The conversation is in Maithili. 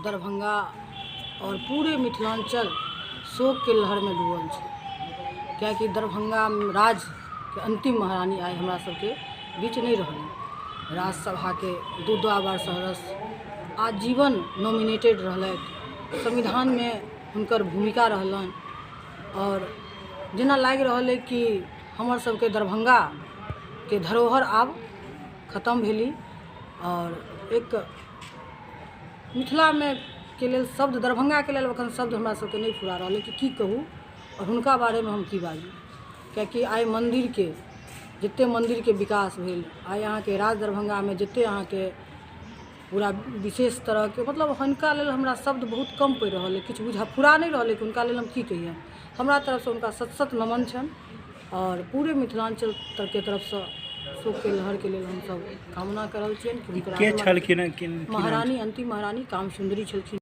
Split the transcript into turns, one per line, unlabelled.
दरभंगा आओर पूरे मिथिलाञ्चल शोकके लहरमे डूबल छै, किएकि दरभंगा राजके अन्तिम महारानी आइ हमरा सबके बीच नहि रहलै। राज्यसभाके दू दू बार सदस्य, आजीवन नॉमिनेटेड रहलथि, संविधानमे हुनकर भूमिका रहलनि। आओर जेना लागि रहल अइ कि हमर सबके दरभंगाके धरोहर आब खतम भेली। आओर एक मिथिलामे के लेल शब्द, दरभंगाके लेल एखन शब्द हमरा सबके नहि फुरा रहल अइ कि की कहू आओर हुनका बारेमे हम की बाजू, किएकि आइ मन्दिरके जतेक मन्दिरके विकास भेल, आइ अहाँके राज दरभंगामे जतेक अहाँके पूरा विशेष तरहके, मतलब हुनका लेल हमरा शब्द बहुत कम पड़ि रहल अइ, किछु बुझा फुरा नहि रहल अइ कि हुनका लेल हम की कहियनि। हमरा तरफसँ हुनका शत शत नमन छनि आओर पूरे मिथिलाञ्चलके तरफसँ शोकके लहरके लेल हमसभ कामना कऽ रहल छियनि कि हुनकर
के
आत्मा
छलखिन?
महारानी, अन्तिम महारानी काम सुन्दरी छलखिन।